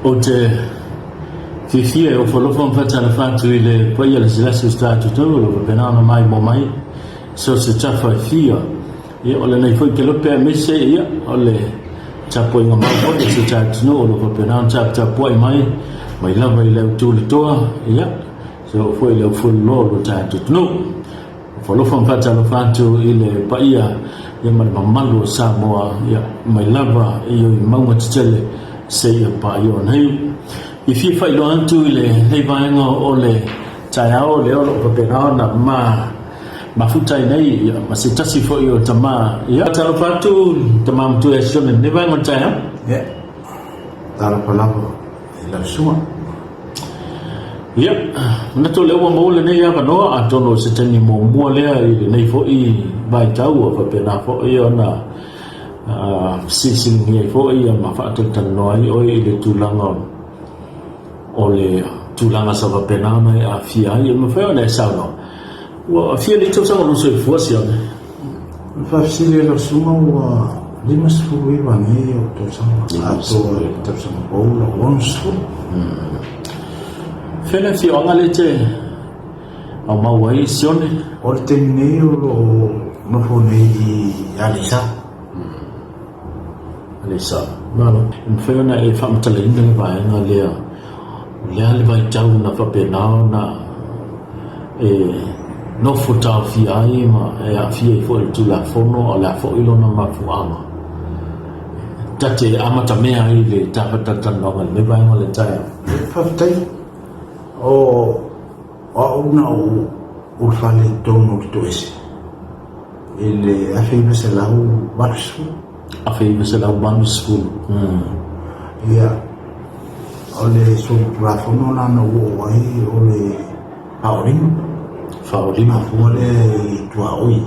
Ou te fiafia e ofo alofa ma faatalofa atu i le paia lasilasi o se tatou tau o lo o faapena ona maimoa mai i so o se tafa e fia. Ia, o lenei foi kelope aemaise ia, o le tapuaiga mau foi a si o tatou atunuu o lo o faapena ona taputapuai mai, mai lava i le autulatoa, ia, se oo foi i le aufueloloa o lo tatou atunuu. Ofo alofa ma faatalofa atu i le paia ia ma le mamalu o Samoa ia mai lava i oi mauga tetele seia paia ona iu. I fia faailoa atu i lenei vaega o le taeao lea o lo o faapena ona ma mafuta ai nei ia ma se tasi foi o tama ia. Faatalofa atu tama matua ia Sione i lenei vaega o le taeao. Ia, talofa lava i lau susuga. Ia, manatu o lea ua maua lenei avanoa, atonu o se taimi muamua lea i lenei foi vaitau ua faapena foi ona fesilisilingia ai foi ma faatalatalanoa ai oe i le tulaga o le tulaga sa faapena ona e aafia ai. E mafai ona e saunoa, ua aafia nei tausaga o lou soifua, Sione? O le faafesili a lau susuga ua 59 nei ou tausaga, atoa i le tausaga fou lau 60. Fea le afioaga lea e te aumau ai Sione? O le taimi nei o lo o nofo nei i Aleisa. Aleisa. Malo. E mafai ona e faamatalaina le vaega lea, o le a le vaitau na faapena ona e nofo taofia ai ma e aafia ai foi i le Tulafono, a o le a foi lona mafuaaga ta te amatamea ai i le tafatalatalanoaga i lenei vaega o le taeao? Faafetai. O au na ou ulufale i totonu o le Toese i le 1980. 1980. Ia, o le solitulafono la na ou oo ai o le faaolima. Faaolima. Mafua lea i tuaoi.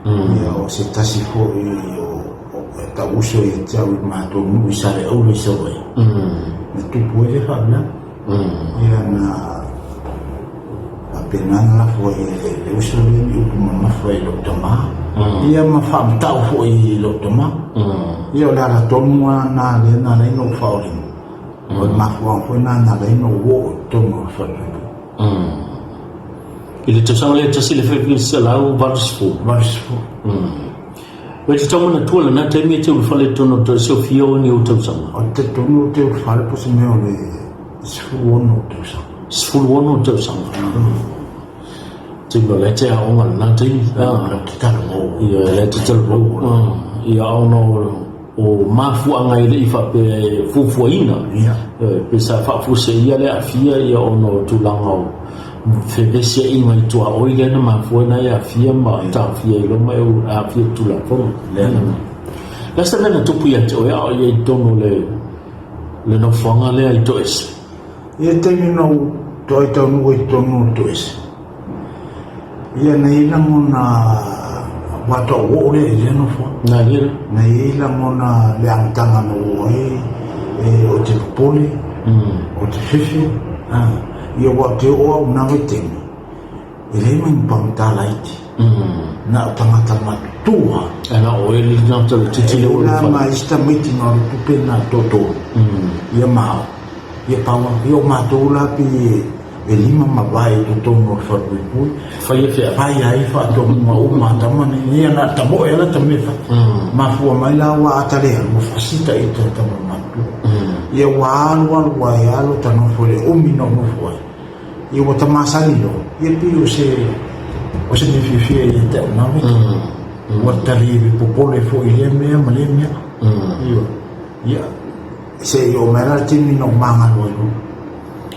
Ia, o se tasi foi o tau uso ia te au i le matou nuu i Saleaula i Savaii. Na tupu ai le faalavelave. Ia na faapena na lafo ai e le uso lea ni upu mamafa i lou tama. Ia ma faamatau foi i lou tama. Ia o le ala tonu lava lena lea na ala ai ona ou faaolima. O le mafuaaga foi lena na ala ai ona ou oo i totonu o le falepuipui. I le tausaga lea 1980. 80. Ua e tatau manatua lena taimi e te ulufale i totonu o le Toesofia o ni ou tausaga? Ou te talitonu ou te ulufale po o se mea o le 16 tausaga. 16 tausaga. Taimi o la e te aoga i lena taimi. Ou te talavou. Ia, o la e te talavou. Ia, ona o mafuaaga e le i faapea e fuafuaina. Ia. Pe sa faafuaseia le aafia ia ona o tulaga o fevesiaiga i tuaoi lea na mafua ai na e aafia ma taofia ai loa ma e aafia i le Tulafono. Lea lava. Le a se mea na tupu ia te oe a o i ai i totonu o le nofoaga lea i Toese? I le taimi na ou toai taunuu ai i totonu o Toese, Ia, na i ai lagona, aua faatoa ou oo lea i lea nofoaga. Na i ai. Na i ai lagona le amataga na ou oo ai, ou te popole, ou te fefe, ia aua ou te oo au i lena vaitaimi, e leai ma ni pagota laiti, na o tagata matutua. Ae na o oe le tagata laitiiti lea ua E leai la ma isi tamaiti na o le tupe na toatolu, ia ma au, ia pau lava. Ia o matou la pei e lima mavae i totonu o le falepuipui. Fai e fea? Fai ai faatonuga uma a tama nei. Ia na tamoe ala ta mea fai. Mafua mai la ua ata le alu, ua fasita i ta tama matutua. Ia ua alu alu ai alu ta nofo i le umi na ou nofo ai. Ia ua ta masani loa. Ia pei o se o se mea fiafia ia te au na mea. Ua ta le popole foi i lea mea ma lea mea. Ioe. Ia se i oo mai la le taimi na ou magalo ai loa.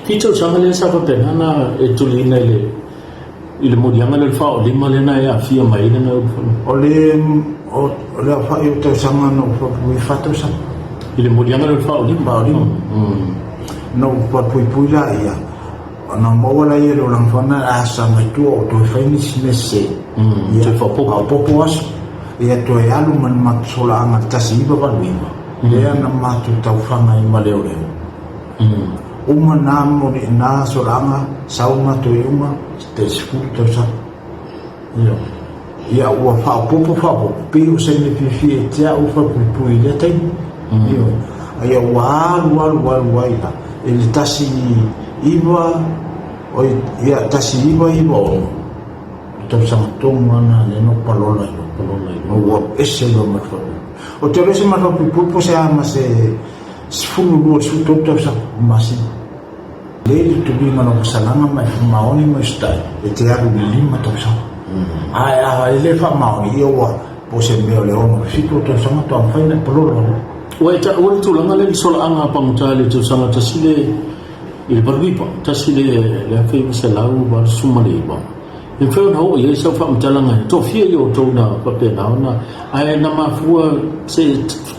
I tausaga lea sa faapena ona e tuliina i le i le moliaga lea o le faaolima lea na e aafia mai ai lena ulufanua. O le o le aofai o tausaga na ou faapuipui e fa tausaga. I le moliaga lea o le faaolima? Faaolima. Na ou faapuipui laia, ona maua laia i le olaga fana a sa mai tua o toe fai nisi mea sese. Ia, toe faaopoopo. Faaopoopo aso. Ia toe alu ma le matou solaaga i le 1989, lea na matou taufaga ai ma leoleo. Uma na moni na solaaga sau matou i uga tai 10 tausaga. Ioe. Ia ua faaopoopo faaopoopo pei o se mea fiafia ia te au falepuipui i lea taimi. Ioe. Ia ua alu alu alu ai la. I le 19, oi, ia, 1996, le tausaga tonu lava lena lea na ou palola ai loa. Palola ai loa. Na ou alu ese loa ma le falepuipui. Ou te alu ese ma le falepuipui po o se a ma se 12 i le 13 tausaga ma masina. Lelei le tuliga o lau fasalaga ma e faamaoni ma usitai e te alu i le 5 tausaga. Ae a e le faamaoni, ia ua po o se mea o le 6 i le 7 o tausaga faatoa mafai ona e palola loa. Ua e taua le tulaga lea i le solaaga a pagota i le tausaga tasi le i le 89, tasi le 1989. E mafai ona oo i ai sau faamatalaga e toafia i outou na faapena ona, ae na mafua se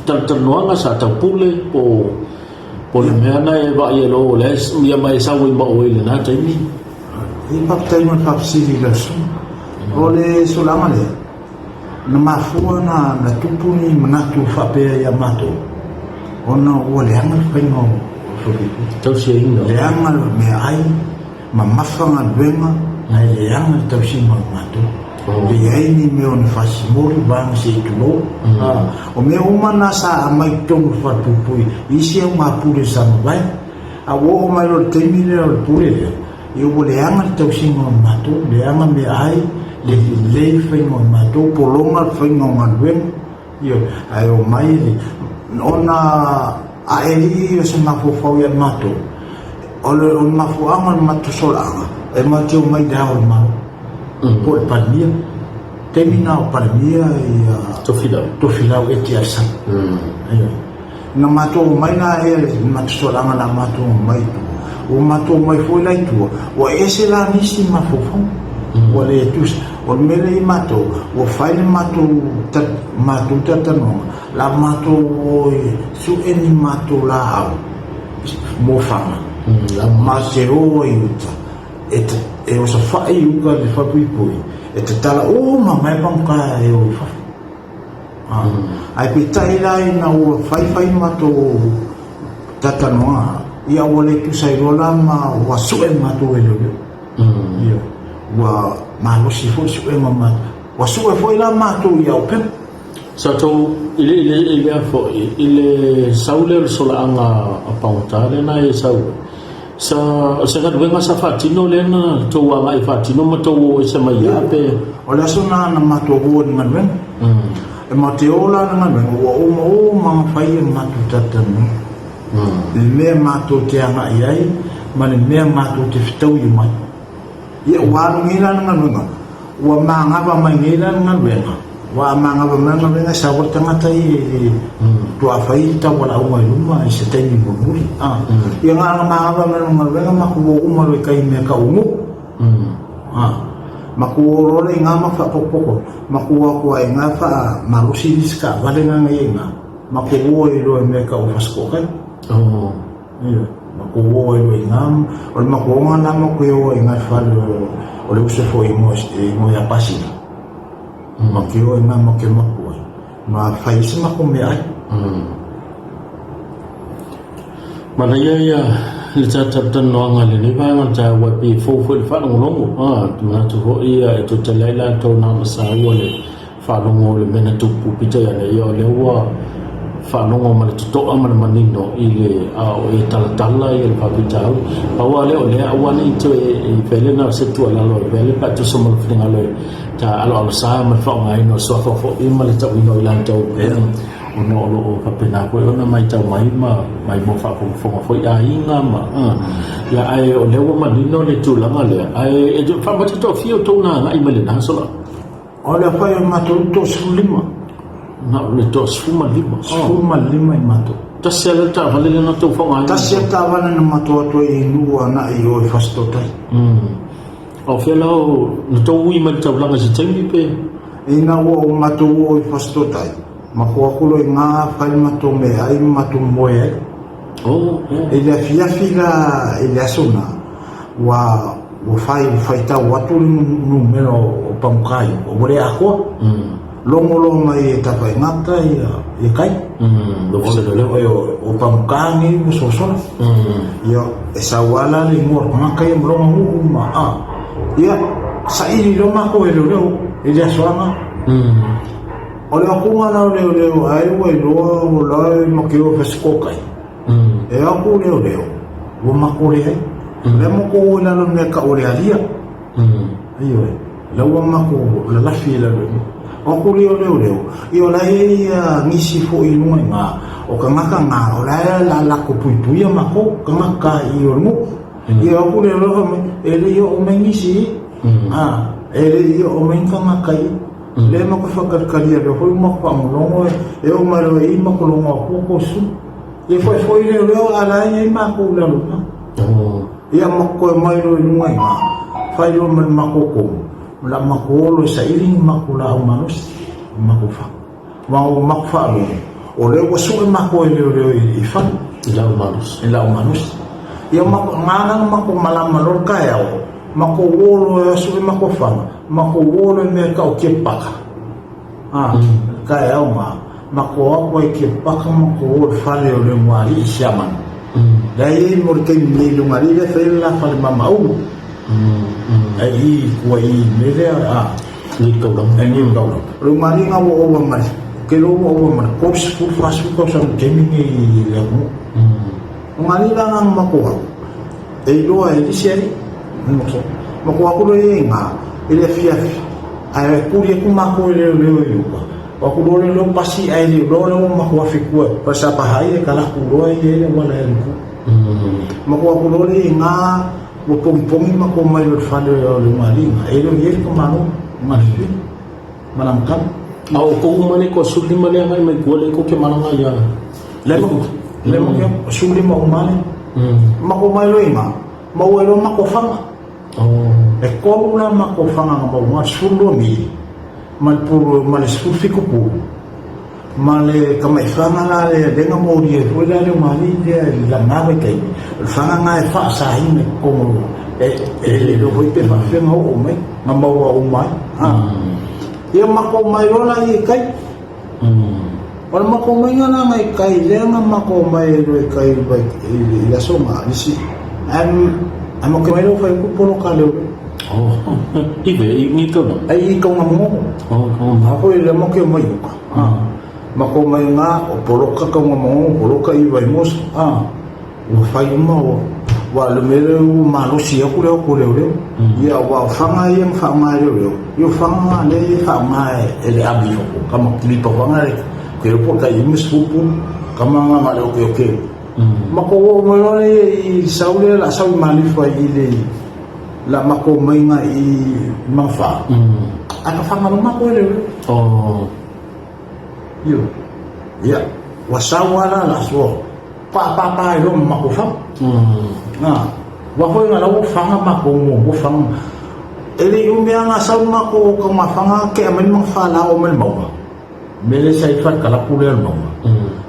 talatalanoaga sa taupule po o Po o le mea na e vaai ai loa o la e ia ma e sau ai ma oe i lena taimi. Ia faafetai mo le faafesili i lau susuga. O le solaga lea, na mafua na, na tupu ni manatu faapea ia matou, ona ua leaga le faiga o falepuipui. Tausiaina. Leaga le meaai, mamafa galuega, ae leaga le tausiga o matou. Leai ni mea o ni fasimoli, vaega se i tulou. O mea uma na sa aumai i totonu o le falepuipui i isi augapule sa mavae. A ua oo mai loa i le taimi lea o le pule lea, ia ua leaga le tausiga o matou, leaga meaai, le lelei le faiga o matou, pologa le faiga o galuega. Ioe, ae omai le, ona ae alii o se mafaufau ia matou, o le mafuaaga o le matou solaaga, e matou te omai i le Ao o le Malo, po o le Palemia. Taimi na o Palemia ia Tofilau. Tofilau Eti Alesana. Ioe. Na matou omai la ea i le matou solaaga na matou omai i tua. Ua matou omai foi la i tua, ua ese la nisi mafaufauga. Ua le tusa. O le mea lea i matou, ua fai le matou matou talatalanoaga, la matou o e sue ni matou laau mo fana, ma te o ai i uta, e osofai i uka i le falepuipui, e tatala uma mai pagota e o i fafo. Ae peitai la ina ua faifai matou talatalanoaga, ia ua le tusa ai loa la ma ua sue matou e leoleo. Ia, ua malosi foi le suega o matou. Ua sue foi la matou i auupega. Sa outou i le, i le, i le a foi, i le sau lea o le solaaga a pagota lea na e sau ai, sa, o se galuega sa faatino lea na tou agai e faatino ma tou o ese mai lava pe? O le aso lena na matou o i le galuega. E matou te o la i le galuega, ua uma uma ona fai le matou talatalanoaga. I le mea matou te agai ai ma le mea matou te fetaui mai. Ia, ua alu nei la le galuega, ua magava mai nei la le galuega, ua magava mai le galuega e sau ai le tagata ia i le faatoa fai le taualaauga i luma i se taimi mulimuli. Ia na ona magava mai le galuega matou o uma loa i tai i mea tau nuu. Matou o loa lea i ina matou faapotopoto, matou o atu lava i ina faamalosi le isi taavale lena na i ai i ina. Matou o ai loa i mea e tau o Fasitoouta. Ioe, matou o ai loa i ina, o le matou oga lena matou te o ai i ina i le fale o le uso foi e igoa ia Pasina. Matou te o ai i ina matou te mapu ai, ma fai ai se matou meaai. Manaia ia le talatalanoaga i lenei vaega o le taeao aua e pei e fou foi i le faalogologo. Ou te manatu foi e toe tali ai latou na ona saua le faalogo o le mea na tupu peitai ane, ia o lea ua faalogo ma le totoa ma le manino i le a o e talatala ia le faafitauli. Pau lava lea o lea aua ne i toe vele na o se tuualalo e vele pe a tusa ma le finagalo e taaloalosa ma le faaaogaina o suafa foi ma le tauina o i latou ona o lo o faapena foi ona matau mai ma maimoa faafogafoga foi aiga ma ia ae o lea ua manino le tulaga lea ae e faamata toafia outou na agai mai lena sola. O le apai o matou le 15. Na o le 15. 15 i matou. Tasi lava le taavale lea na tou faaaogaina. Tasi lava le taavale na matou atu ai i nuu agai i o i Fasitootai. A o fea la na tou ui mai le taulaga i se taimi pe? Ina ua o matou oo i Fasitootai, matou atu loa i ina fai le matou meaai ma matou moe ai. I le afiafi la i le aso na, ua ua fai faitau atu le numera o Pamukai, ua le atoa. Logo loa mai e Tafaigata ia ia kai. O Pamuka nei ua sosola. Ia e sau lava la le igoa o le tagata ia ma lona nuu ma a. Ia saili loa matou e leoleo i le aso lava. O le akuga la o leoleo ai ua iloa o la e makeo e Fasitootai. E aku leoleo. Ua makou leai. O lea makou o i lalo i le mea e tau o le alia. Ioe. La ua makou lalafi i lalo i ina. O aku lea o leoleo, ia o la e i ai nisi foi i luga i ina, o tagata na, o la e la latou puipuia makou, tagata i o le nuu. Ia o aku leoleo fai mai, e le i oo mai nisi i i. E le i oo mai ni tagata i i. Lea matou faatalitalia lea foi ua matou faalogologo e oo mai loa i i matou logo atu ua toesui. Ia foifoi leoleo a la e i ai matou i lalo i ina. Ia matou toe omai loa i luga i ina, fai loa ma le matou tonu, o le a matou o loa e saili ni matou laau malosi i matou fale. Aua ua matou faalogo, o lea ua sue matou e leoleo i fale. I laau malosi. I laau malosi. Ia matou, na ala ona matou malama loa le taeao, matou o loa e sue matou fana, matou o loa i mea e tau o Kepaka. A, taeao ma, matou o atu ai i Kepaka matou o i le fale o le ulugalii i Siamani. La e i ai mo le taimi nei i le ulugalii lea e fai ai le la fale mamaulu. Ai i i tua i i mea lea, a. Ni taulaga. Ai ni taulaga. O le ulugalii na ua ova ma le, ou te iloa ua ova ma le 30, 40 tausaga i le taimi nei i le atunuu. O ulugalii la na na matou alu, e iloa e le isi alii. Matou o atu loa i ina i le afiafi, ae tuli atu matou e leoleo i uka. O atu loa leoleo pasi ae le iloa lea ua matou afe i tua i Falesatapahae e kalapu loa ia i le auala e alu i tua. Matou o atu loa lea i ina ua pogipogi matou mai loa i le fale o le ulugalii ina, e le o i ai le tamaloa, o Galefia ma lana tama. A o outou uma lea e toa-15 lea agai mai tua lea tou te malaga ia Lea matou te 15 uma lea. Matou omai loa i ina, Maua ai loa matou faga. E tolu la matou faga na maua, 12 mili ma le pulu ma le 17 pulu ma le tamai faga la lea lea na molia ai foi la le ulugalii lea i lena vaitaimi. O le faga lena e faasaina i totonu e le iloa foi pe faapefea ona oo mai na maua uma ai. Ia matou omai loa la i tai. O le matou omaiga la nai tai lea na matou omai ai loa i tai i le aso na isi ae matou omai loa fai atu poloka a leoleo. I whea, i ngi taunga? Ai i Taungamangogo. A foi lea matou te omai i uka. Matou omai i na o poloka Taungamangogo, poloka i Vaimoso. Ua fai uma ua aua o le mea lea ua malosi atu le oko leoleo. Ia aua o faga ia na faaaoga e leoleo, ia o faga na lea e faaaoga e le ave i fafo, kama kilipa faga le ke iloa po o le tai 50 pulu, kama na na le okeoke. Matou oo mai loa lea i sau lea o le a sau i Malifa i le la matou omaiga i Magafa, ae ka faga loa matou e leoleo. Ioe. Ia, ua sau lava la la aso. Pāpāpā ai loa ma matou faga. Aua foi na la ua faga matou muamua faga. E le i umi lava na sau matou o taumafaga tea mai le magafa la oo mai le mauga. Mea lea sa i ai fale kalapu lea o le mauga.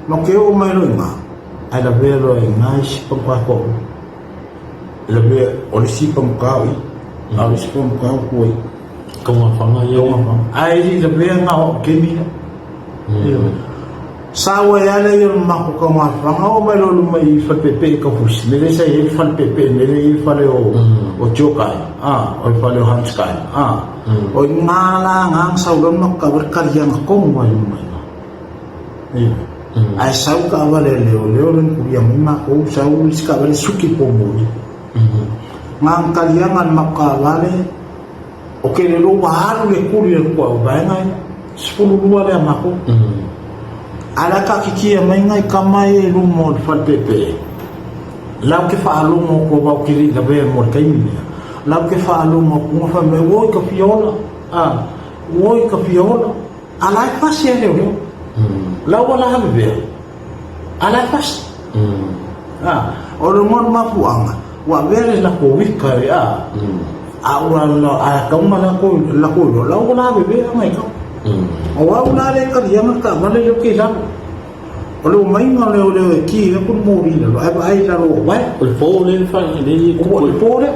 Ma ke oo mai loa i ina, ae lavea loa i ina isi pamuka toalua. E lavea, o le isi pamuka o i, a o le isi pamuka o tua i. Taumafaga ia. Taumafaga. Ae le i lavea na o au kemi lea. Sau ai lava lea o le matou taumafaga, oo mai loa i luma i Falepeepee i Taufusi, mea lea sa i ai le falepeepee, mea lea e i ai le fale o Joe Kai, o le fale o Hans Kai, o i ina la na na sau loa le matou taavale kaliaga tonu lava i luma i ina. Ioe. Ae sau taavale a leoleo lea na kulia mai matou, sau le isi taavale suki poumoli. Na na kaliaga le matou taavale, O ke le ua alu le kuli o kua vaega e 12 lea makou. A la takikia mai ngai kama e luma o le falepepe. Lau ke faalogo ko wau ke le lavea mo le taimi lea. Lau ke faalogo ku nga fai mai oi ka fia ola. A oi ka fia ola. A la e fasi e leo leo. Lau wala havevea. A la e fasi. A, o le ngona mafuanga, ua avea le lako wika e a, a ua la, a tauma lako, lako iloa, la ua lavevea ngai kau. O au la le kalianga taavale leo ke i lalo. O le omaiga lea o leo e ki aku le moli i lalo, ae vaai i lalo o wae. O le po lea e fai, lea e O le po lea.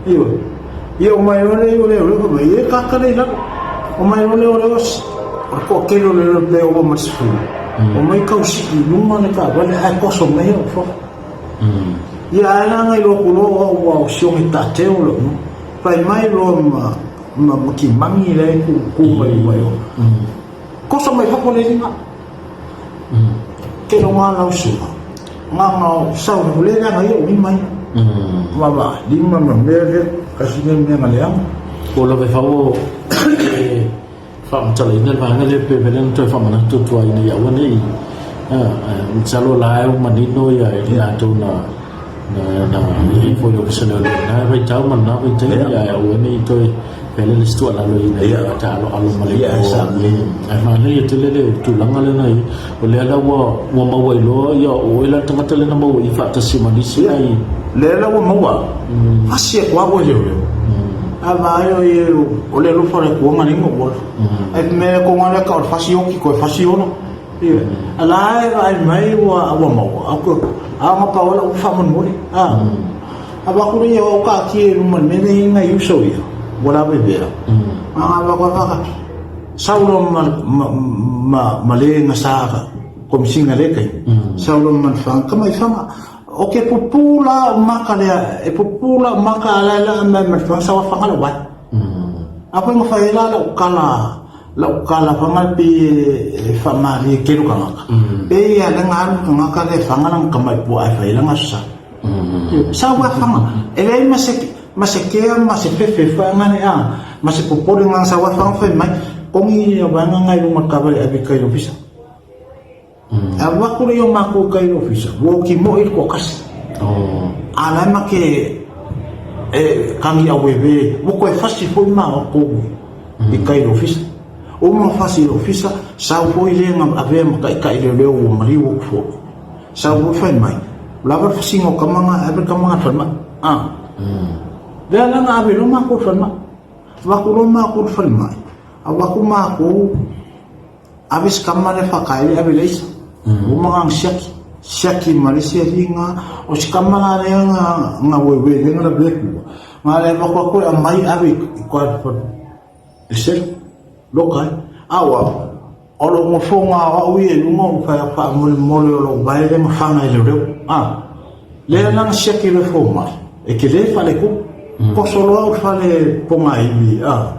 Ioe. Ia omai loa lea i o leo leo fai mai, e kaka lea i lalo. Omai loa lea o leo, o le toatele o leo pe ova ma le 10. Omai tau sii i luma le taavale ae toso mai au i fafo. Ia ae la na iloa atu loa o au ua o siogi taateo lou nuu. Fai mai loa ma ma ma Kimani lea e tu mai luma i o. Toso mai fafo le lima. Ke loga lau suka. Nga sau le le leaga ia o lima ia. Vaavaai, lima ma mea lea, kasi lea mea na leaga. O lava e fau e faamatalaina le vaega lea pe vele na toe faamanatu atu ai ina ia aua ne i masalo la e ua manino ia i latou na na i ai foi le Ofisa Leoleo i lena vaitau ma lena vaitaimi ae aua ne i toe fele le isi tuualalo ina ia taaloalo ma le ae manaia tele le tulaga lea na i ai. O lea la ua ua maua ai loa ia o oe la le tagata lea na maua i faatasi ma nisi nai. Lea la ua maua fasi atu au e leoleo. A vaai o ia o le alofa o le Atua nga lima ua. Ai mea ko nga lea ka o le fasi oki koe fasi ona. A la e vaai mai ua ua maua. Au ko a nga pa ola u faamolemole. A a va ku ia o ka ki e luma le mea nei nga uso ia. Ua la vevea. A nga va va Saulo ma, ma, ma, ma le nga sa komisiga le kai. Saulo ma le fanga, ka mai fanga, o ke pupu la o maka lea, e pupu la o maka ala la ma ma le fanga sawa fanga la wai. A koe nga whai la lau kala, lau kala fanga pe e wha marie kelu ka ngaka. Pe ia le nga alu ka ngaka le fanga lang ka mai pua ai whai la nga sa. Sa wa fanga, e lei ma se ma se kea ma se fefe whai ngane a, ma se popole nga sa wa fanga whai mai, kongi ia wanga ngai lunga kawale ave kai ofisa. A waku le o mākou kai ofisa, wo ki mo i ko kasi. A lai ma ke e kangi a wewe, wo koe fasi foi ma o kou i kai ofisa. O ma fasi i ofisa, sau foi le nga avea ma kai kai leo leo o mariu o foi. Sau foi whai mai, lava le fasinga o kamanga, ave kamanga whai mai. A. Lea la nga ave lo mākou whai mai. Waku lo mākou whai mai. A waku mākou, ave se kama le whakaele, ave leisa. O mga ang siaki. Siaki ma le sia nga, o se kama la lea nga, nga wewe, le nga la vekua. Nga le waku ako e mai ave i kwa Esera, loka ai. Awa, o lou gofoga o au ia i luga o fai faamolemole o lou vae lea ma faga e leoleo. A, lea la na siaki loa e fomai, e tele fale ku. Poso loa au i fale pogaiwi, a,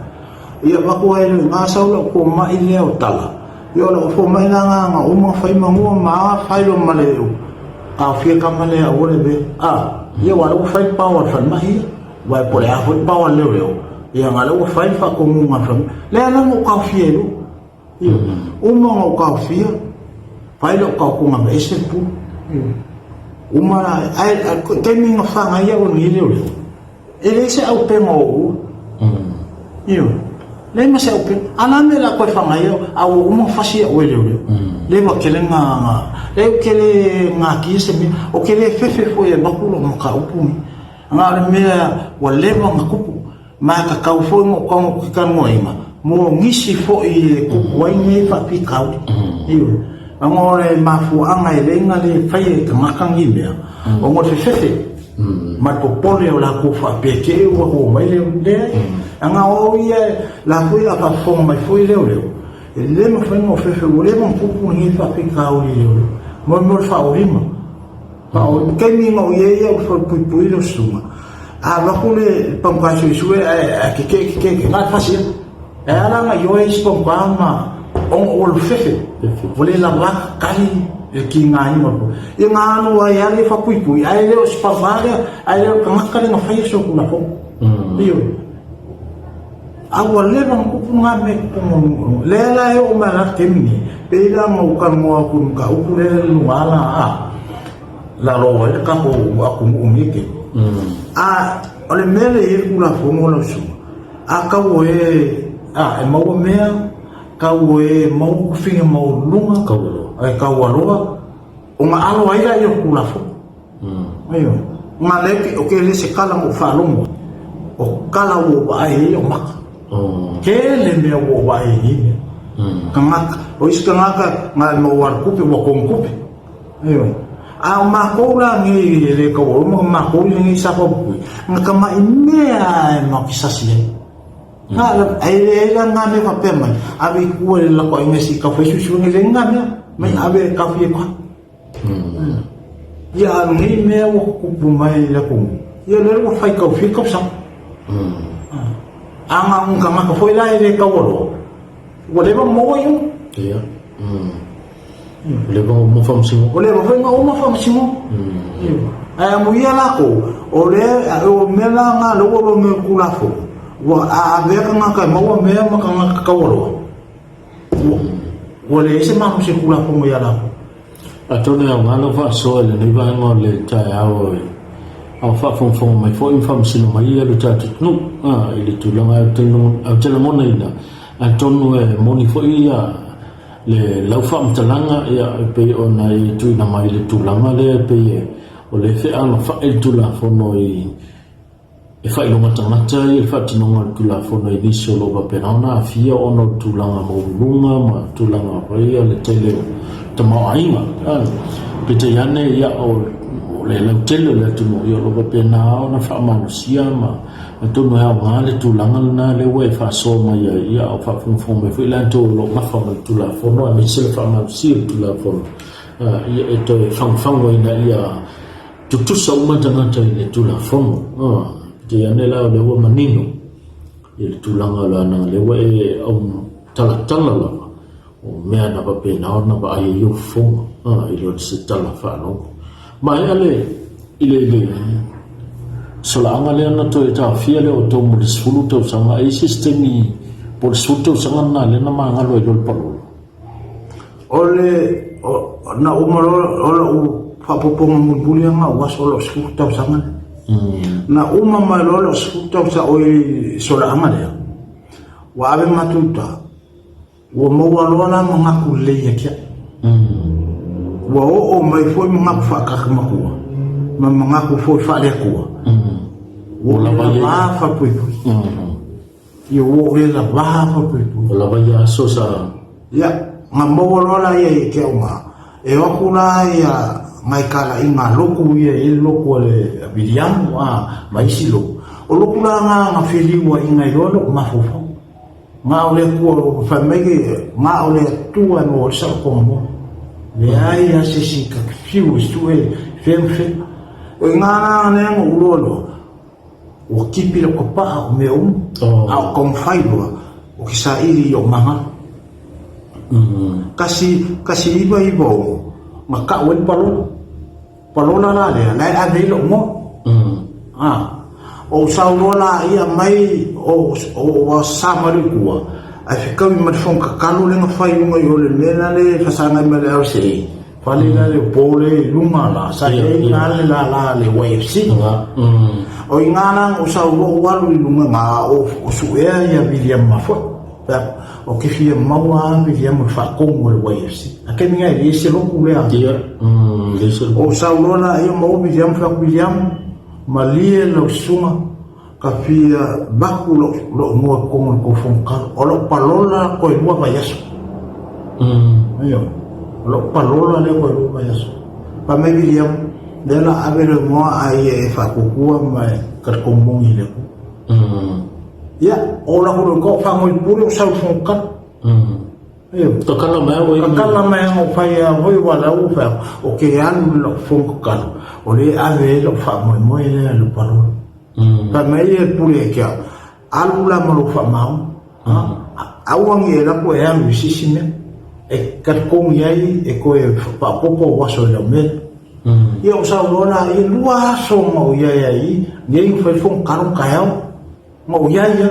ia avatu ai loa i gā sau lau fomai lea o tala. Ia o lau fomai la nga nga uma fai magua ma a fai loa ma le taofia kama lea aua le vea. A, ia ua lea ua fai le pao a le falemai ia. Ua e po le a foi le pao a le leoleo, ia nga lea ua fai le faatonuga a le falemai. Lea la na ou taofia ai loa. Ioe. Uma ona ou taofia, fai lou taotoga ma ese le pulu. Ioe. Uma la, ae taimi na whangai au e nei leoleo, e leai se aupega o oua. Ioe. Leai ma se aupega. A la mea la koe whangai au, a ua uma fasi au e leoleo. Lea ua kele nga, nga, lea ua kele ngakia se mea, o kele fefe foi e maku lo mataupu ni. Nga o le mea ua leva na kupu, ma e kakau foi mo kaunga ki kanoainga, mo nisi foi e kupu ai nei faafitauli. Ioe. Ona o le mafuaaga e leai na le faia e tagata nei mea, ona o le fefefe ma le popole o latou faapea te i ua oo mai le leai. Ana o ia latou ia a faafofoga mai foi leoleo, e le mafai ona fefe ua leva ona kupu lenei faafitauli i leoleo. Mo le mea o le faaolima. A o le taimi na ou i ai au i Falepuipui le susuga, a alu atu le pamuka suesue ae kekee kekee kekee, na o le fasi lava. E ala ona ioe isi pamuka ma ona ua lufefe, ua le lava kali le kigaina o le popo. Ia na alu ai lava le faapuipui ae le o se pamuka lea, ae le o le tagata lea na faia se Tulafono. Ioe. A ua leva ona tupu na mea i totonu o le nuu. Lea la e oo mai la le taimi nei, pei la ona ou talanoa atu i le mataupu lea i luga la a lalo ai le tatou atunuu nei taimi. A o le mea lea e i ai le Tulafono lau Susuga, a tau e a e maua mea, tau e maua tofiga maualuluga, e taualoa, ona alo ai lea o le Tulafono. Ioe. Nga le ke o ke le se kala mo faalogo. O kala ua ou vaai ai o maka. Tele mea ua ou vaai ai nei mea. Tagata, o isi tagata nga e maua le tupe ua kogi tupe. Ioe. A o makou la nei e le taualoa ma makou i lenei sa paupui, nga tamai mea e matou te sasi ai. Nga e le ai la nga mea faapea mai, ave i tua i le lakoaiga se i tau fai suesuega i le nga mea, mai ave e taofia i koa. Ia a nei mea ua kupu mai i le atunuu, ia lea ua fai taufia tausaga. A na o ni tagata foi la e le taualoa, ua leva ona maua iuga. Ia. Ua leva ona uma faamasinoga. Ua leva foi ona uma faamasinoga. Ae amuia latou, o lea, o mea la na lea ua loa nei o le Tulafono, ua avea tagata e maua mea ma tagata taualoa, ua leai se malosi o le Tulafono ia latou. Atonu e aoga lau faasoa i lenei vaega o le taeao a o faafogafoga mai foi ma faamasino mai ia lo tatou atunuu i le tulaga ou te lagonaina, atonu e moni foi ia le lau faamatalaga e pei ona e tuuina mai i le tulaga lea e pei o lea e fealofai le Tulafono i e faailoga tagata ia le faatinoga o le Tulafono i nisi o lo o faapena ona aafia ona o le tulaga maualuluga ma tulaga foi ia le tele o tamaoaiga. Peitai ane ia o le lautele o le atunuu ia o lo o faapena ona faamalosia ma Atonu e aoga le tulaga lena lea ua e faasoa mai ai, ia a o faafogafoga mai foi latou o lo o gafa ma le Tulafono aemaise le faamalosia o le Tulafono, ia e toe fagufagu ai ina ia tutusa uma tagata i le Tulafono. Peitai ane la o lea ua manino i le tulaga o le ana lea ua e autalatala lava O mea na faapena ona vaai ai ou fofoga i le o se tala faalogo. Maea le i le le solaaga lea na toe taofia lea o outou mo le 10 tausaga, e i ai se isi taimi po o le 10 tausaga lena lea na magalo ai loa le palolo? O le na uma loa o lou faaopoopoga mulimuli lea na ou aso o lou 10 tausaga lea. Na uma mai loa lou 10 tausaga oi solaaga lea, ua ave matou i uta. Ua maua loa la manatu lelei ia te au. Ua oo mai foi manatu faatata-matua ma manatu foi faale-Atua. Ua ou le lava falepuipui. Ia ua ou le lava falepuipui. Ua lava ia aso sa... Ia, na maua loa la ia ia te au ma e o atu la ia nai talaiga a lotu ia e i ai le lotu a le Viliamu a ma isi lotu. O lotu la na na feliuaiga ai loa lou mafaufau. Na o le Atua, fai mai ke, na o le Atua e maua ai le saolotoga moa. Leai lava se isi ta te fiu e sue fea ma fea. O i ina la lea na ou iloa loa, ua tipi lau tapaa o mea uma, a o taumafai loa, ou te saili i ou magalo. 1996, na tau ai le palola. Palola la lea, la e ave ai lou moa. A, ou sau loa la ia mai o ua sa mai le tua, ae fetaui ma le fono tatalo lea na fai i luga i o le mea la le fasagai mai le RCA, fale la le po le i luga la, sa i ai la le lala le YFC. O i ina la na ou sau loa ou alu i luga na o suea ia William foi. Ou te fia maua lava Miriam o le faatonu a le YFC. A taimi na e leai se lotu lea. Ia, leai se lotu. Ou sau loa laia maua Miriam, fai atu Miriam, malie lau susuga, ka fia vaku lou igoa i totonu o le tou fonotaga. O lou palola toe lua vaiaso. Ioe. O lou palola lea toe lua vaiaso. Fai mai Miriam, lea o le a ave lou igoa a ia e faatuatua ma e talitonu moni i le Atua. Ia, o la holo ko fa ngoi pule o sau fong ka. Io. To kala mai o Ka kala mai ngo fai a hoi wa la u fa o ke alu lo fong ka. O le ave lo fa moi moi le lo palo. Fa mai e pule ke alu la mo lo fa mau. Ha. Aua ngi e la ko e alu i sisi mea. E ka kongi ai e ko e fa popo waso le me. Ia o sau loa la i lua aso ma o ia ia i, nei o fai fong karo kaeao. Ma o ia ia.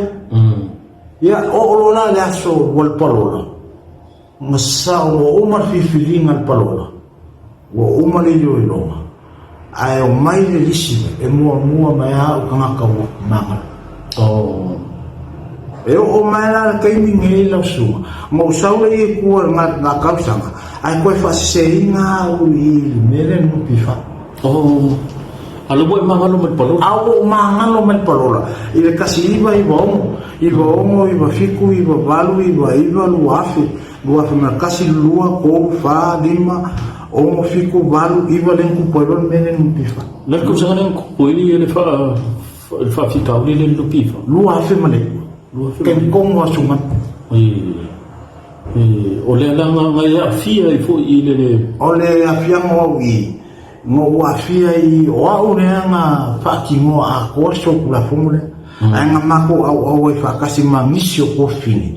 Ia o o loa la le aso ua le palola. Ma sa ua uma le filifiliga le palola. Ua uma le iloiloga. Ae o mai le lisi e muamua mai a au tagata ua magalo. Oh. E oo mai la le taimi nei lau susuga, ma ou sau lea i tua i nga tausaga, ae toe faaseseina au i le mea lea NPF. Oh. A lea ua e magalo mai le palola? A ua ou magalo mai le palola i le 1996, 96, 97, 98, 99, 2000, 2001, 2, 3, 4, 5, 6, 7, 8, 9 lea na tupu ai loa le mea lea NPF. Le tausaga lea na tupu ai le faafitauli lea i le NPF? 2009. Talitonu aso mai. O le alaga na e aafia ai foi i le. O le aafiaga o au i, na ou aafia i, o au lea na faatinoa atoa le solitulafono lea. Ae na matou auau ai faatasi ma nisi o tuafafine.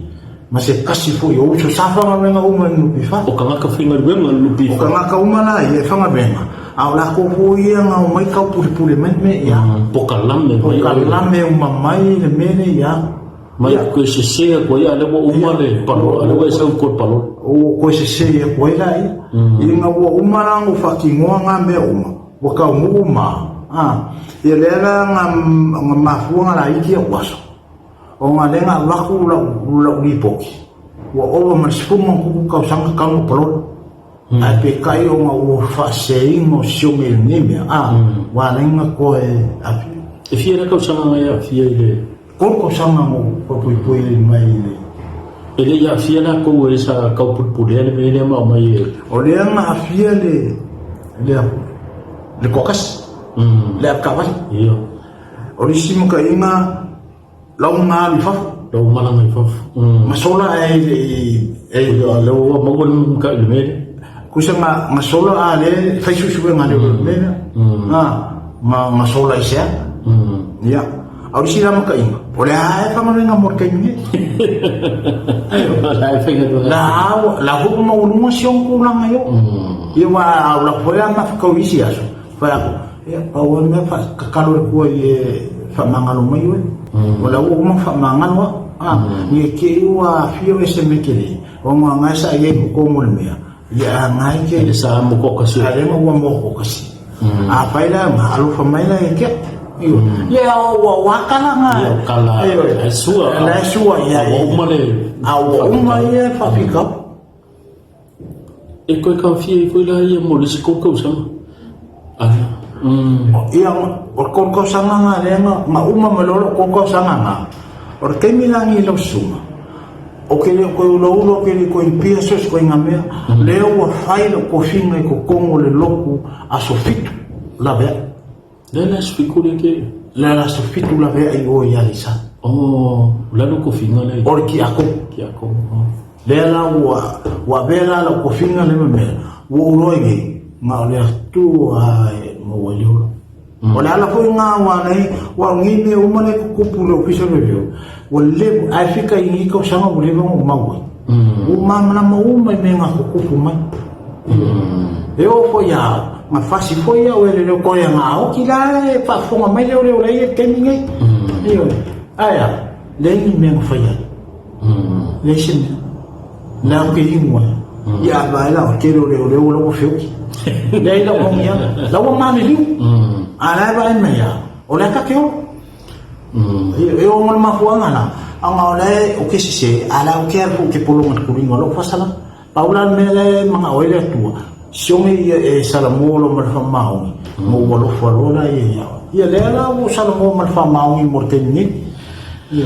Ma se tasi foi o uso sa faigaluega uma i le NPF. O tagata faigaluega i le NPF. O tagata uma la ia e faigaluega, a o latou foi ia na omai taupulipuli mai le mea ia. Pokalame mai. Pokalame uma mai le mea lea ia. Mai koe sese atu ai, a lea ua uma le palolo, a lea ua e sau i koe palolo. Ua koe sese atu ai la ia. Ina ua uma la ona faatinoa na mea uma, ua taunuu ma, a, ia lea la na mafua ona laiti au aso. Ona lea na avatu lau lipoti, ua ova ma le 10+ tausaga talu ona palolo. Ae peitai ona ua faaseseina o sione i lenei mea, a, ua ala ai ona toe aafia. E fia la tausaga na e aafia i le. 3 tausaga na ou faapoipoi ai mai i le. E le i aafia latou e sa taupulupulea le mea lea ma aumai e. O lea na aafia le, le, le toatasi, le avetaavale. Ia. O le isi mataiga, lau na alu i fafo. Lau malaga i fafo. Ma sola ae le i e o lea ua maua le matai i le mea lea. Kusa nga nga sola a le fai suesuega a le mea lea. Na nga sola i sea. Ia. A o le isi la mataiga, o lea lava e faigaluega mo le taimi nei. O la e faigaluega. La la foi ua maualuga si ona tulaga i o. Ia aua a o latou foi la mafakau i isi aso, Fai atu, ia, pau lava le mea, tatalo i le Atua ia faamagalo mai oe. O la ua uma ona faamagalo au. A, ne i te i ua aafia oe i se mea tele, ona na sa i ai i totonu o le mea, ia a na e te... Le sa mo toatasi. A lea ua mo toatasi. Afai la, na alofa mai la ia te au. Ioe. Ia, ua kala na. Ia, ua kala. Ioe. E sua. La e sua ia. A ua uma le... A ua uma ia faafitauli. E koe kaofia ai foi la ia mo le isi 3 tausaga. Ana. Ia, o le 3 tausaga na lea na, na uma mai loa lou 3 tausaga na, o le taimi la lenei i lau susuga, ou te le o toe ulaula, ou te le toe pia so o se ituaiga mea, lea ua fai lau tofiga i totonu o le lotu aso 7 laveai. Lea le aso 7 lea ke. Le aso 7 laveai i o i Aleisa. Oh, o le a lou tofiga lea? O le tiakono. Tiakono, oh. Lea la ua, ua avea la lau tofiga lea ma mea, ua ou iloa ai nei, na o le Atua e maua ai le ola. O le ala foi lena ua ala ai, aua o nei mea uma lea e tutupu i le Ofisa o Leoleo, ua leva, ae fika i nei tausaga ua leva ona ou mau ai. Ua malamalama uma i mea na tutupu mai. E oo foi ia au, na fasi foi au e le leo koe na aoki la e faafofoga mai leoleo la ia i le taimi nei. Ioe. Ae a, leai ni mea na fai ai. Leai se mea. La ou te inu ai. Ia a vaai la o le tele o leoleo la ua feoki. Leai lau manuiaga. La ua maliliu. A la e vaai mai a, o lea ta te ola. E oo ma le mafuaaga la, ona o la e o ke sese, a la o ke alu foi ke pologa i le tuliga o lou faasalaga. Pau la le mea la e manao ai le Atua, siogi ia e salamo loa ma le faamaoni, ma ou alofa loa la ia ia oe. Ia lea la ua ou salamo ma le faamaoni mo le taimi nei. Ia.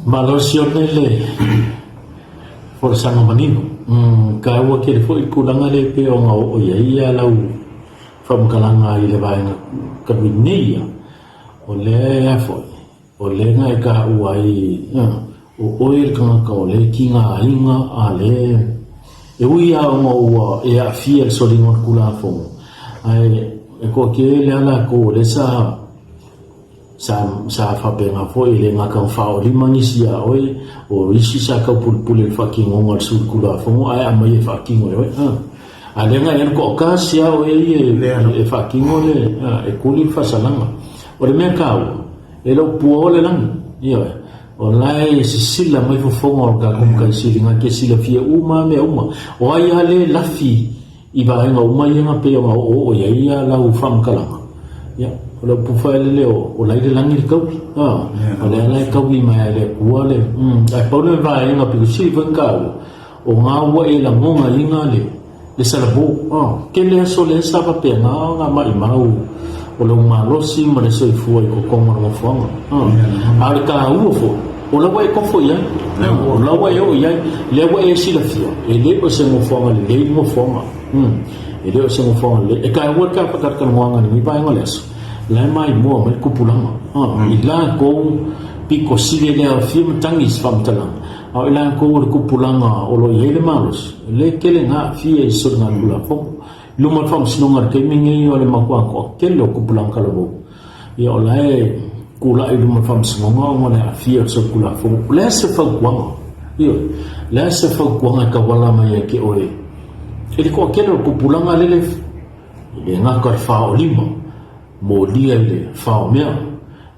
Malo sione le folasaga manino. Taua tele foi le tulaga lea e pei ona oo i ai ia lau faamatalaga i le vaega talu ai nei ia, o lea e foi, O lea na e taua ai, o oe le tagata o lea e tigaina a lea e ui lava ona ua e aafia i le soliga o le Tulafono, ae e toatele lava latou o lea sa sa sa faapena foi e le gata ona faaolima nisi ia oe, o isi sa taupulupule i le faatinoga o le suli Tulafono ae aumai e faatino e oe. A lea na e alu toatasi lava oe ia e faatino le, e kuli le faasalaga. O le mea taua, E lou pua o le lagi. Ioe. O la e sisila mai fofoga o le tatou Matai Sili na te silafia uma lava mea uma. O ai lava le lafi i vaega uma ia na pei ona oooo i ai ia lau faamatalaga, ia, o le upu faelele o, o la i le lagi le taui. A, o lea la e taui mai lava e le Atua le, ae pau le vaega pito sili foi ona taua, o na ua e lagonaina le, Le salamo, oh, tele aso lea sa faapena ona maimau o lou malosi ma le soifua i totonu o le nofoaga. Oh. A o le taua foi, o la ua e kofo i ai, o la ua e oo i ai, lea ua e silafia, e le o se nofoaga lelei le nofoaga. E le o se nofoaga lelei. E taua le ta faatalatalanoaga i lenei vaega o le aso, la e maimoa mai le tupulaga. Oh. I latou pito sili e le aofia matagi i se faamatalaga, A o i latou o le tupulaga o lo o i ai le malosi, lea tele na aafia i soligatulafono. I luma o le Faamasinoga i le taimi lenei o le matua toatele o tupulaga talavou, ia o la e tulai i luma o le Faamasinoga ona o le aafia o le solitulafono. O le a se fautuaga Ioe. O le a se fautuaga e tauala mai ia te oe i le toatele o le tupulaga lele e le gata i le faolima, molia i le faomea,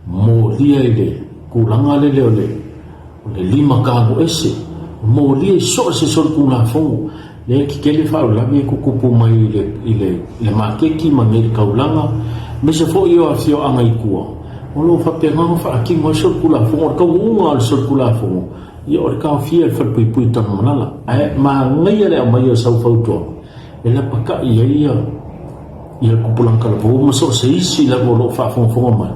molia i le tulaga lele o le limatago ese, molia i so o se solitulafono lea e tetele faalavelave e tutupu mai i le maketi ma nei taulaga, aemaise foi o afioaga i tua, o lo o faapena ona faatino ai solitulafono. O le taunuuga o le solitulafono, ia o le taofia e le falepuipui o Tanumalala. Ae manaia le aumai o sau fautuaga e lapatai ai ia le tupulaga talavou ma so o se isi lava o lo o faafogafoga mai,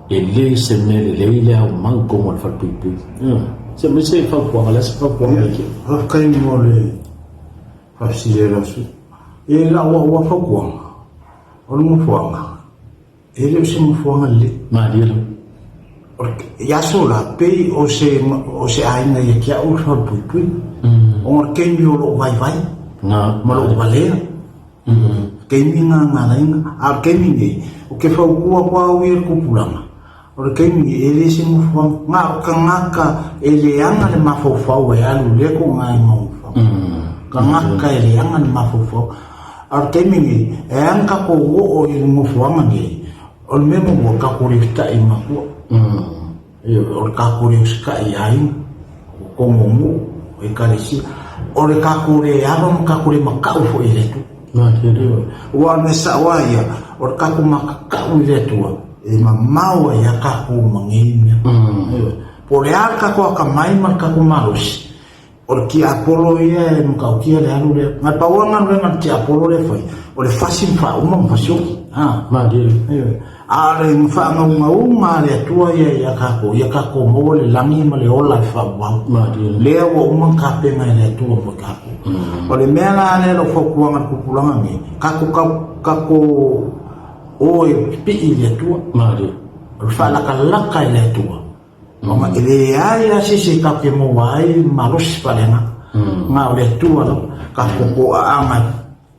e le se mea lelei le aumau i totonu o le falepuipui. Se aumai se fautuaga, o le a se fautuaga ia te oe? Faafetai mo le faafesili a lau sui. I lau au lava fautuaga, o le nofoaga, e le o se nofoaga lelei. Malie lava. I aso la, pei o se, o se aiga ia te au le falepuipui. Ona o le taimi o lou vaivai ma lou valea. Taimi na na laina, a o le taimi nei, ou te fautua atu au ia i le tupulaga, o le taimi nei, e le se nofoaga, na o tagata e leaga le mafaufau e alu i lea tulaga mafaufau. Tagata e leaga le mafaufau. A o le taimi nei, e ala ona tatou oo i le nofoaga nei, o le mea muamua, tatou lefeta'i i matua. O le tatou le usitai i aiga, o totonu o nuu, o ekalesia. O le tatou le ava ma tatou le matau foi i le Atua. Aua o le mea sao lava ia, o le tatou matatau i le Atua, e mamao ai lava tatou ma nei mea. Po o le a le tatou atamai ma le tatou malosi, O le tiapolo ia e matautia le alu lea. Na pau lava galuega a le tiapolo lea e fai, o le fasi ma faauma ma fasioki. A. Malie. Ioe. A o le faagaugauga a le Atua ia ia tatou, ia tatou maua le lagi ma le ola e faaauau. Malie. Lea ua uma ona tapena e le Atua mo tatou. O le mea la lea lau fautuaga i le tupulaga nei, tatou tau, tatou o e pipii i le Atua. Malie. O le faalakalaka i le Atua. Ona e leai lava se isi e tatou te maua ai le malosi faaleagaga. Na o le Atua lava. Tatou toaaga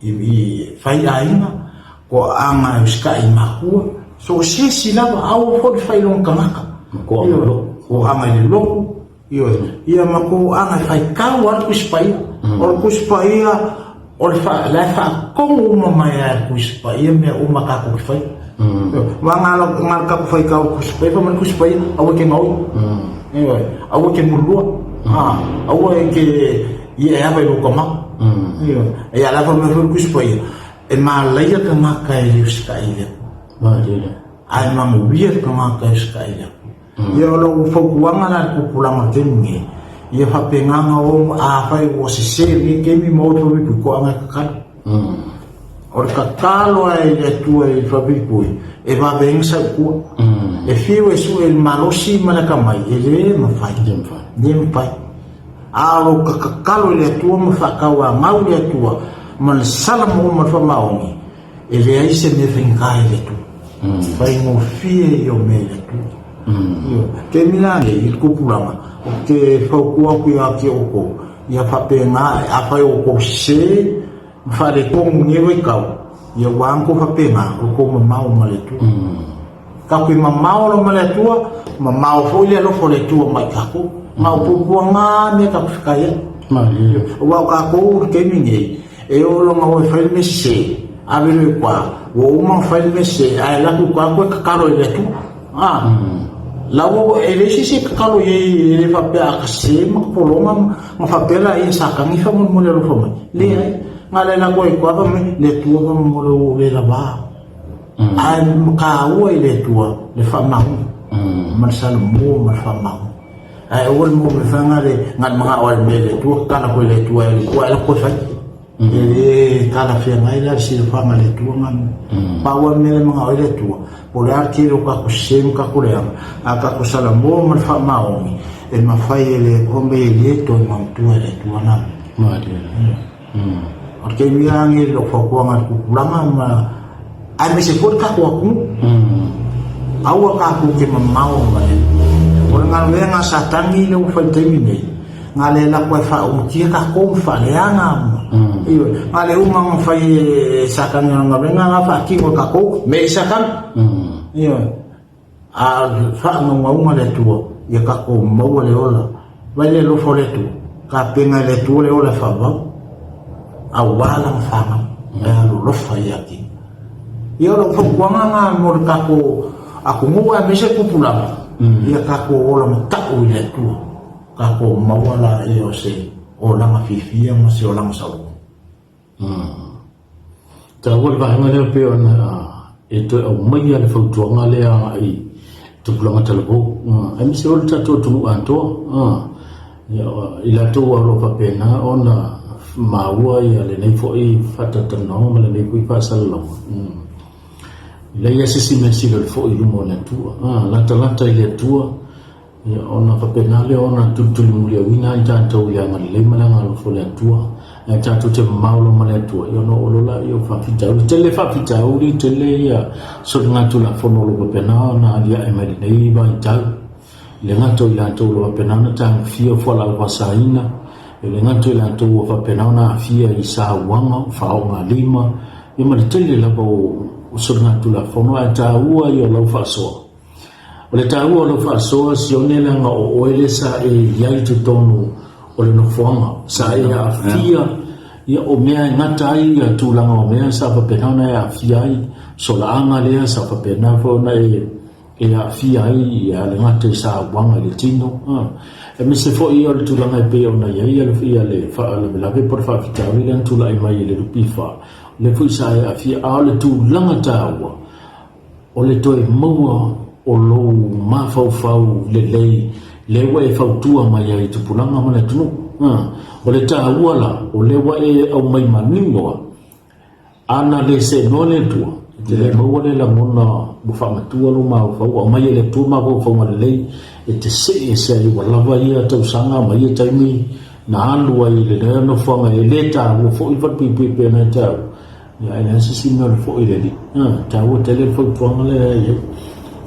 i fai aiga, toaaga e usitai i makua, so o se isi lava, aua foi le fai i lona tagata. Toaaga i le lotu, ioe, ia ma toaaga e faitau lava le Tusi Paia. O le Tusi Paia, O le fa, la e faatonu uma mai lava e le Tusi Paia mea uma tatou te faia. Aua na o le tatou faitau i le Tusi Paia, fai mai le Tusi Paia, aua e te gaoi. Ioe, aua e te mulua. Aua e te ia e ava i lou tama. Ioe, ia la fai mai foi le Tusi Paia, e malaia tagata e le usitai i le Atua. Ae manuia le tagata e usitai i le Atua. Ia o lau fautuaga la i le tupulaga o le taimi nei, ia faapena ona o, afai ua sese i lenei taimi ma o i Falepuipui, toaga e tatalo. O le tatalo lava i le Atua i Falepuipui, e vave ai ona sau i tua. E fiu e sue i le malosi ma le atamai, e le mafai, le mafai. A o lou tatalo i le Atua ma faatauanau i le Atua ma le salamo ma le faamaoni, E leai se mea faigata i le Atua. Faigofie ia o mea i le Atua. Taimi la nei i le tupulaga, ou te fautua atu ia te outou, ia faapena, afai o outou sese ma faaletonu i lenei vaitau, ia ua ana outou faapena, o outou mamao ma le Atua. Tatou mamao loa ma le Atua, mamao foi le alofa o le Atua mai tatou. Ma o puapuaga lava mea tatou fekai ai. Aua o tatou i le taimi nei, e oo loa ina o e fai le mea sese, ave loa i tua, ua uma ona fai le mea sese, ae alu atu i tua toe tatalo i le Atua. A, la ua, e leai se isi e tatalo i ai, e le faapea a ta sese ma pologa ma faapea laia sa tagi faamolemole alofa mai. Leai, na o le alu atu lava i tua fai mai, le Atua faamolemole ua ou le lava. Ae taua i le Atua le faamaoni ma le salamo ma le faamaoni. Ae aua le maua mai fai na le manao lava i le mea i le Atua, tatala koe i le Atua e alu i tua ae lako koe fai. E le talafeagai la le silafaga a le Atua na mea. Pau lava le mea lea e manao ai le Atua, po o le a le tele o tatou sese ma tatou leaga, a tatou salamo ma le faamaoni, e mafai e le Atua ma e le toe manatua e le Atua na mea. O le taimi lava lenei i lou fautuaga i le tupulaga ma aemaise foi le tatou atunuu. Aua tatou te mamao ma le O le galuega a Satani lea ua fai i le taimi nei, na le lako e faaumutia tatou ma faaleaga ma ioe, na le uma ona fai e Satani lana galuega na faatino e tatou mea i Satani. Ioe. A o le faagaugauga a le Atua, ia tatou maua le ola. Vai le alofa o le Atua, tapena e le Atua le ola e faavavau, aua lana fanau, e alolofa ia te ia. Ia o lau fautuaga lena mo le tatou atunuu aemaise tupulaga, ia tatou ola matau i le Atua, tatou maua laia o se olaga fiafia ma se olaga saoloto. Taua le vaega lea pei ona e toe aumaia le fautuaga lea agai i tupulaga talavou, aemaise foi le tatou atunuu atoa. I latou o lo o faapena ona maua lenei foi faatalatalanoaga ma lenei foi faasalalauga. E leai lava se isi mea e sili o le foi i luma o le Atua. Latalata i le Atua. Ia, ona faapena lea ona tulitulimuliauina ai tatou i le agalelei ma le agaalofa o le Atua. Ae tatou te mamao loa ma le Atua, ia ona oo loa lea o faafitauli. Tele faafitauli, tele ia soligatulafono o lo o faapena ona aliae mai lenei vaitau. E le gata o i latou o lo o faapena ona tagofia fualaau faasaina, e le gata o i latou ua faapena ona aafia i sauaga, faogalima, ia ma le tele lava o soligatulafono, ae taua ia o lau faasoa. O le taua o lau faasoa Sione leaga o oe lea sa e i ai i totonu o le nofoaga, sa e aafia ia o mea e gata ai ia tulaga o mea sa faapena ona e aafia ai solaaga lea sa faapena foi ona e e aafia ai ia le gata i sauaga i le tino aemaise foi o le tulaga e pei ona i ai ia le faalavelave po o le faafitauli lea na tulai mai i le NPF, lea foi sa e aafia. A o le tulaga taua O le toe maua o lou mafaufau lelei lea ua e fautua mai ai i tupulaga ma le atunuu. O le taua la, o lea ua e aumai manino lava, a na le seenoa le Atua, e te le maua le lagona ua faamatua lou mafaufau, ua aumai e le Atua mafaufauga lelei e te see ese ai ua lava ia tausaga ma ia taimi na alu ai i lena nofoaga e le taua foi le falepuipui e pei ona e taua. Ia, e leai se isi mea o le foi i le Alii. E taua tele le fautuaga lea e i ai.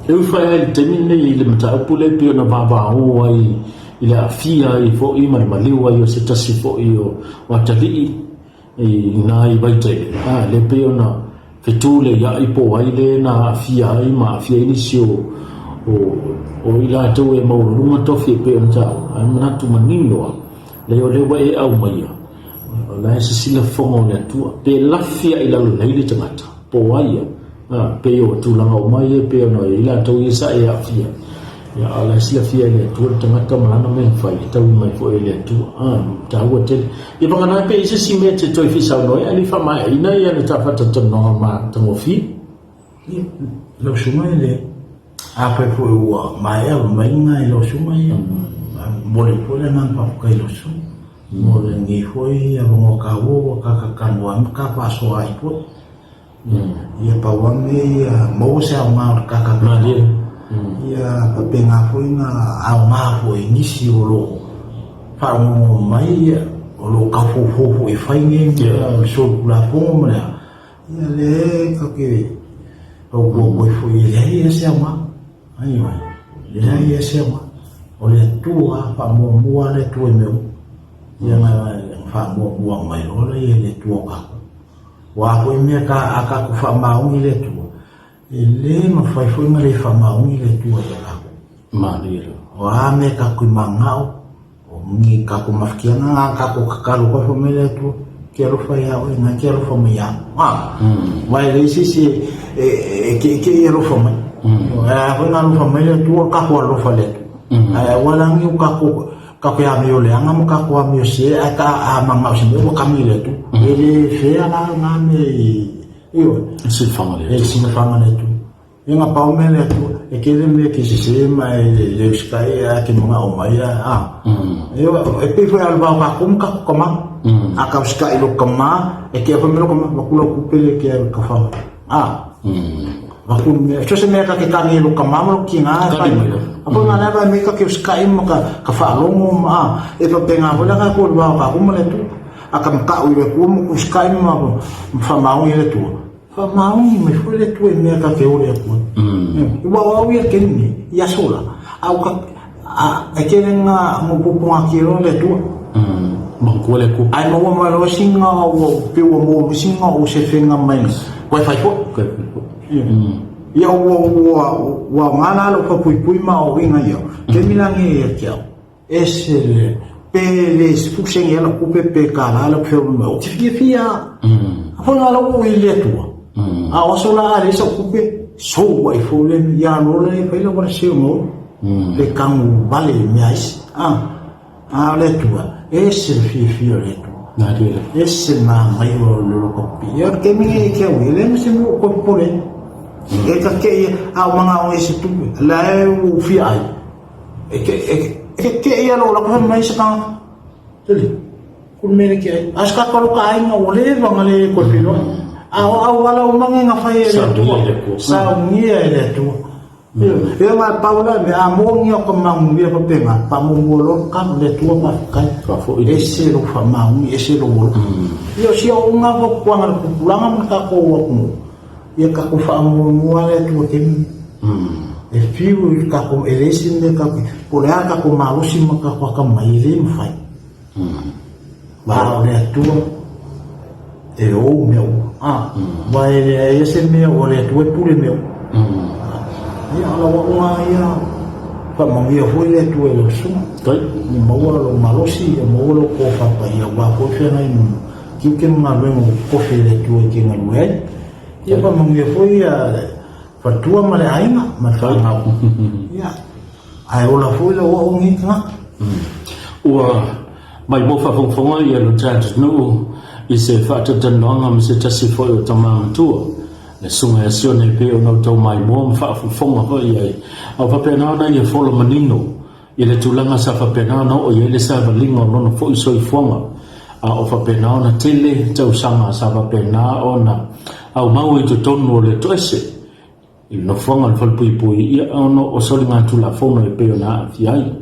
E ui foi lava i le taimi lenei i le mataupu lea e pei ona vavao ai i le aafia ai foi ma le maliu ai o se tasi foi o atalii i ina i Vaitele, a, lea e pei ona fetuleiai po o ai le na aafia ai ma aafia ai nisi o i latou e maualuluga tofi e pei ona taua, ae manatu manino lava, leai o lea ua e aumaia, O la e sisila fofoga o le Atua, pe lafi ai i lalo nei le tagata, po o ai ia, a, pei o tulaga uma ia e pei ona i ai latou ia sa e aafia. Ia, a o la e silafia e le Atua le tagata ma lana mea e fai, e taui mai foi e le Atua. A, taua tele. Ia vagana pe i se isi mea e te toe fia saunoa ai, ae le i faamaeaina ia le ta faatalatalanoaga matagofie. Ia, lau susuga e le, afai foi ua maea mai lena i lau susuga ia, momoli atu foi le agaga faafetai i lau susuga. Mo lenei foi avanoa taua ua kakakanoa ai ma ka faasoa ai foi. Ia pau lava mea ia maua se aoga o le kakakanoa. Ia faapena foi na aoga foi i nisi o lo o faalogologo mai ia, o lo o tau foufou foi e fai nei mea o le solitulafono ma le a. Ia lea e ta te fautua atu ai foi e leai lava se aoga. Ioe, leai lava se aoga. O le Atua lava, faamuamua lava le Atua i mea uma. Ia na faamuamua mai loa lea e le Atua o tatou. O a foi mea a tatou faamaoni i le Atua, e le mafai foi ona le faamaoni le Atua ia tatou. Malie loa. O a mea tatou te manao, O ni tatou mafatiaga na tatou tatalo atu ai fai mai le Atua, ke alofa ia oe, na ke alofa mai ia au. A, aua e leai se isi e keʻekeʻe alofa mai. Ae a foi na alofa mai le Atua, o tatou alofa i le Atua. Ae aua la ne i o tatou tatou amio leaga ma tatou amio sese, ae ta a manao i se mea ua kami i le Atua. E le fea la na mea i, ioe. E silafaga le Atua. E silafaga le Atua. Ia na pau mea le Atua, e tele mea e te sese ma e le usitai ae te manao mai a, a. E pei foi a le va o tatou ma tatou tama. A ka usitai i lou tama, e tea foi mai lou tama, avatu lau tupe lea e te alu i Kafao. A. Avatu le mea, so o se mea ta te tagi i lou tama ma lou tina, e fai mai. A foi na lea vai mai ta te usitai ma ka faalogo ma a, e faapena foi la tatou i le va o tatou ma le Atua. A ka matau i le Atua ma usitai ma faamaoni i le Atua, Faamaoni mai foi le Atua i mea ta te ole atu ai. Ua o au ia i le taimi nei, i aso la, a ua ta, e tele na pupuga atu le Atua. Manatua le Atua. Ae maua mai loa sina ua pei ua maua mai sina o se fega mai, ua e fai foi. Ia ua, ua, ua aoga la lou faapuipui ma aoaoina ia, taimi la nei ia te au. Ese le, pe le 10 sene lau tupe pe $1 lau feolo mai, ou te fiafia lava. Afai na lau ua i le Atua, a o aso la a leai sau tupe, sou ai fou le mea, ia loa lea fai lau ala seo mo, pe tagu vale i mea isi. A, a o le Atua, ese le fiafia o le Atua. Ese le manaia o le loto pipii. Ia o le taimi lenei e te au ai, e leai ma se mea o toe popole ai. E ta te i, a o manao ai se tupe, la e ua ou fia ai. E te, e te, e te te ia lo la ko mai se ka. Tele. Ku me le ke ai. A se ka ko ka ai nga o le va nga le ko filo. A o au ala o mange nga fai e le atua. Sa ngia e le atua. E nga pau la me a mo ngia ko mangu ia pa penga pa mo mo lo ka le atua ma kai. E se lo fa mangu e se lo mo. Ia si o nga ko kuanga ku pulanga ma ka ko wa ku. Ia kako faamuamua le Atua kemi. E fiu i kako, e leai se mea kako, po o le a kako malosi ma kako akamai, e le mafai. A o le Atua, e ou mea uma. Aua e leai lava se mea o le Atua e pule mea uma. Ia, o lau aoga ia, faamanuia foi le Atua i lau susuga. Ia maua lou malosi, ia maua lou tofa paia aua foi feagai ma tiute ma galuega ua tofi e le Atua e te galue ai. Ia faamanuia foi ia faletua ma le aiga ma le fanau. Ia, ae ola foi lau aoga i tagata. Ua maimoa faafogafoga ia lo tatou nuu i se faatalatalanoaga ma se tasi foi o tama matua, le Susuga ia Sione e pei ona outou maimoa ma faafofoga foi i ai. A ua faapena ona ia fola manino I le tulaga sa faapena ona oo i ai le savaliga o lona foi soifuaga, a o faapena ona tele tausaga sa faapena ona aumau i totonu o le toese i le nofoaga o le falepuipui, ia ona o soligatulafono e pei ona aafia ai.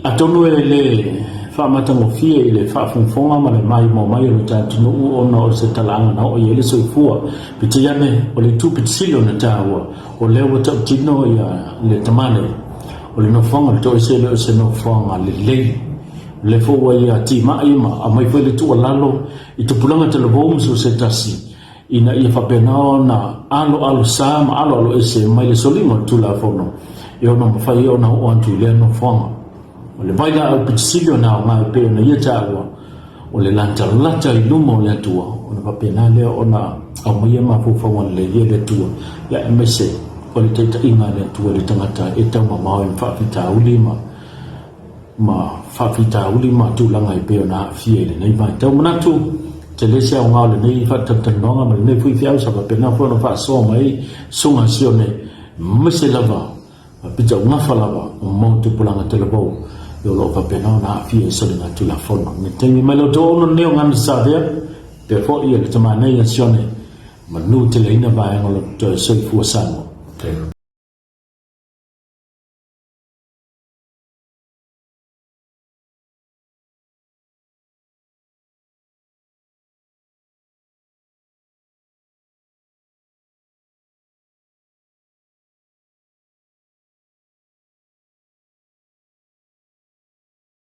Atonu e le faamatagofie i le faafogafoga ma le maimoa mai o le tatou nuu ona o se talaaga na oo i ai le soifua, peitai ane o le itu pito sili ona taua, o lea ua tautino ia le tama nei, O le nofoaga o le toese e le o se nofoaga lelei. O lea foi ua ia timai ma aumai foi le tuualalo i tupulaga talavou ma so o se tasi ina ia faapena ona aloalosa ma aloaloese mai le soliga o le Tulafono e ono mafai ai ona oo atu i lea nofoaga. O le vailaau pito sili ona aoga e pei ona ia taua, O le latalata i luma o le Atua, ona faapena lea ona aumaia mafaufauga lelei e le Atua, ia aemaise o le taitaiga a le Atua i le tagata e taumamao i faafitauli ma ma faafitauli ma tulaga e pei ona aafia i lenei vaitau. Manatu, tele se aoga o lenei faatalatalanoaga ma lenei foi feau sa faapena foi ona faasoa mai ai Susuga Sione, aemaise lava A pita o gafa lava o mau tupulaga talavou e o lo o faapena ona aafia i soligatulafono. I le taimi mai lau tauauna lenei o Gana Savea, pea foi e le tama nei a Sione, manu teleina vaega o lo toe soifua Samoa.